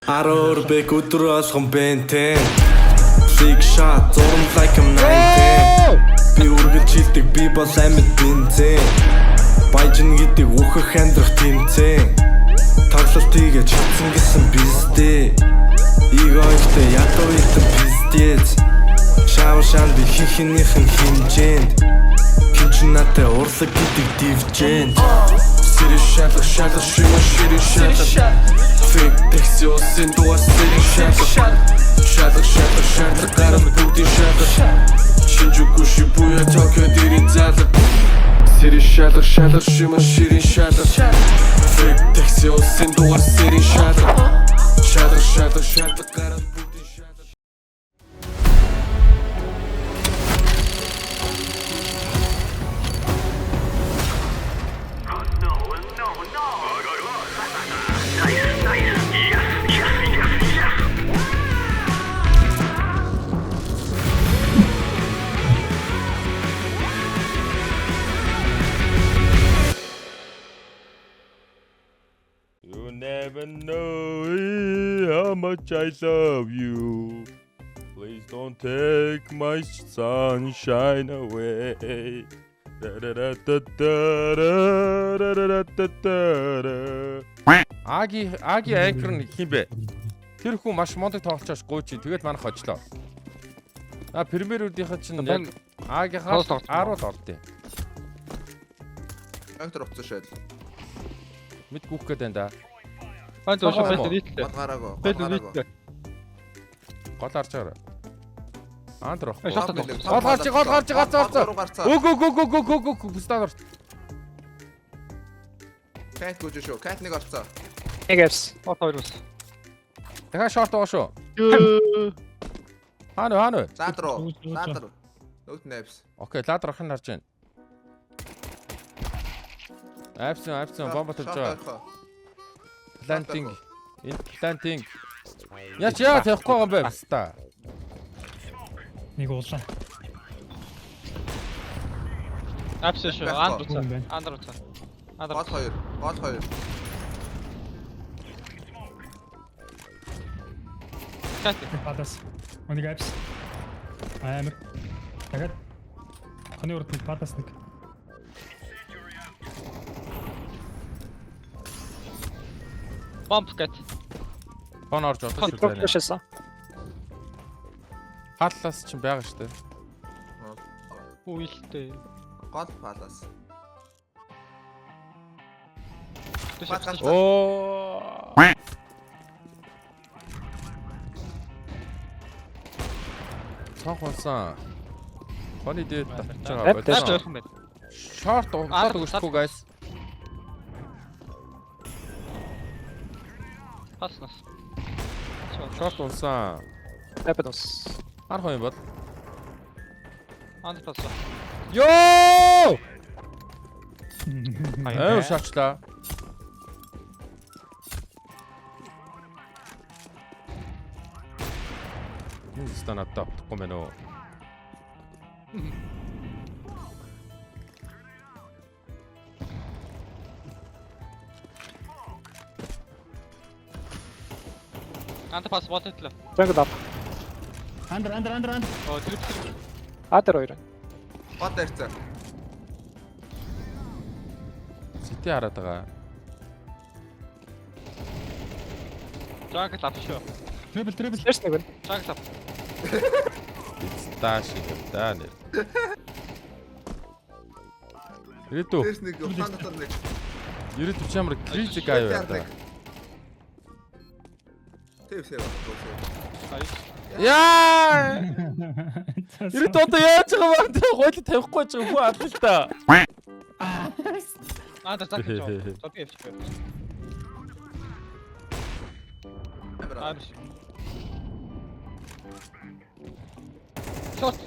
12 бэг өдөр болгон бентэн. Six shot зурм like I'm 19. Би үргэлж хилдэг, би бол амьд бензин. Баяжин гэдэг үхэх амьдрах тэмцээн. Тоглолт хийгээ чадсан гэсэн биздээ. Эго ихтэй ядуу ихтэй пиздец. Шаав шаанд би хин хинийхэн хэмжээнд. Хин ч надад урлаг гэдэг дивжэнд. Сэрийн шалга шалга шимэ ширийн шалга. Fake taxi улсын дугаар сэрийн шалга. Шалга шалга шалга гарна бүгдийн шалга. Шинжүгү Шибуя Токио дэрийн залга. Сэрийн шалга шалга шимэ ширийн шалга. Fake taxi улсын дугаар сэрийн шалга. Шалга шалга шалга гарна бүгдийн шалга. You never know how much I love you. Please don't take my sunshine away. Да-да-да-да-да-да-да-да-да. Аги Аги анкер нь хин бэ? Тэр хүн маш мундаг тоглолчоос гуйч. Тэгээд манайх хожлоо. А премьерүүдийнх чинь яг Агийнхаа 10 л ордیں۔ Доктор утсан шойл. Мэд гүөх гээд байна да. Бан зөө шүү бэл нийтлээ. Гол гараагүй. Гол Бэл гараагүй. нийтлээ. Гол харж байгаарай. Андер واخгүй. Шот Гол гарч, гол гарч, гарц, гарц. Өг өг өг өг өг өг өг бүстан орт. Кат гүж шүү. Кат нэг орцоо. Нэг авс. Гол хоёр ус. Дахиад шорт байгаа шүү. Хаана вэ, хаана вэ? Лаад руу. Лаад руу. Нөгт нэвс. Окей, ладер охин харж байна. Авсан, авсан, бомба тавьж байгаа. Плантинг. Энэ плантинг. Яач яа тавихгүй байгаа юм бэ? Баста. Нэг уулаа. Апс шүү. Андер Хүн уцаа. байна. Андер уцаа. Андер. Гол хоёр. Гол хоёр. Кат. Нэг палас. Нэг авс. Амар. Дахиад хонь урд нэг палас нэг. Бомб кат. Хон орж одоо шүү дээ. Шасан. Хааллаас чинь байгаа шүү дээ. Үйлтэй. Гол палас. Түш. Гол гарц. Оо. Цонх унсан. Хоны дээд татж байгаа Апт Наач болсон. ойрхон байна. Шорт шорт өгөхгүй guys. Паснас. Шорт унсан. Апд ус. Харах юм бол. Андер пасаа. Йоо! Аюу шаачлаа. Энэ ста надад автахгүй мэн үү? Андер пас болтлоо. Jungle up. Андер андер андер андер. Оо трип трип. А дээр хоёр. Гол дайрцаа. Сити хараад байгаа. Jungle up шүү. Трипл трипл. Дээрс нэг байна. Jungle up. Ста шиг юм да нэр. Ирээдүү. Дээрс нэг, ухаан дотор нэг. Ирээдүү чи ямар crazy guy вэ да. Тэв сэв. Яа! Ирээдүү одоо яаж байгаа юм бэ? Гойло тавихгүй ч хүн алла л та. Андер зак гэж. Зодыг явчих. Амар. Аа биш. Шот.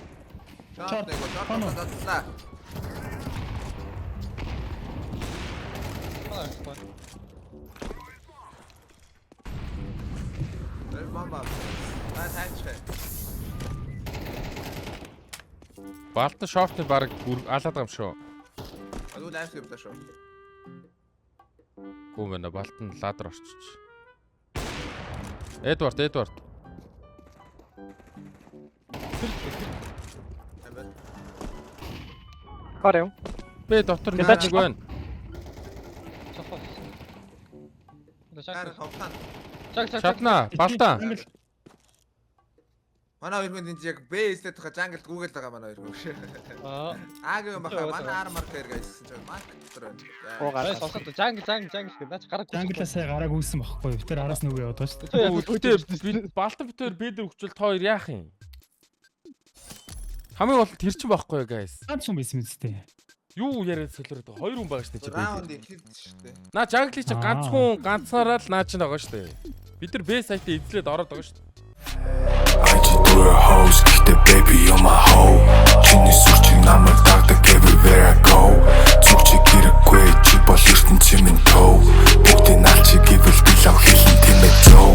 Шорт нэг. Шорт татлаа. Тэр бомба. Та таач. Балтан шортны баг алаад байгаа юм шүү. Алуу лайв юм даа шүү. Гүү мэнэ балтан ладар орчиж. Эдвард, Эдвард. Амар. Гар юм. Б дотор нэг Ядаач. байна. Софо. Гар ховтан. Жаг жаг. Шатна, балтаа. Манай хоёр хүн энд яг B эстэй тухай jungle гүгэл байгаа манай хоёр хүн. Аа. Агийн баха манай армор дээр гэсэн чинь марк дотор байна. Оо гараа. Сонсоод jungle jungle jungle гэдэг. Наач гараг. Jungle аа сая гарааг үүссэн байхгүй юу? Тэр араас нүг яваад байгаа шүү дээ. Гэхдээ би балтан битээр Б дээр өгчвөл та хоёр яах юм? Хамгийн гол нь тэр чинь байхгүй юу, guys? Ганц хүн байсан мэт дээ. Юу яриад солиороод байгаа? Хоёр хүн байгаа шүү дээ чи Б дээр. Раунд эхэлж шүү дээ. Наа jungle чи Аа. ганцхан ганцаараа л наа чинь байгаа шүү дээ. Бид нар Б сайтаа эзлээд ороод байгаа шүү дээ. IG through hoes, гэхдээ baby you're my hoe. Чиний сүрчиг намайг дагдаг everywhere I go. Зүг чи хэрэггүй чи бол ертөнцийн минь төв. Бүгдийн алчиг гэвэл би лав хэлэн тийм ээ зөө.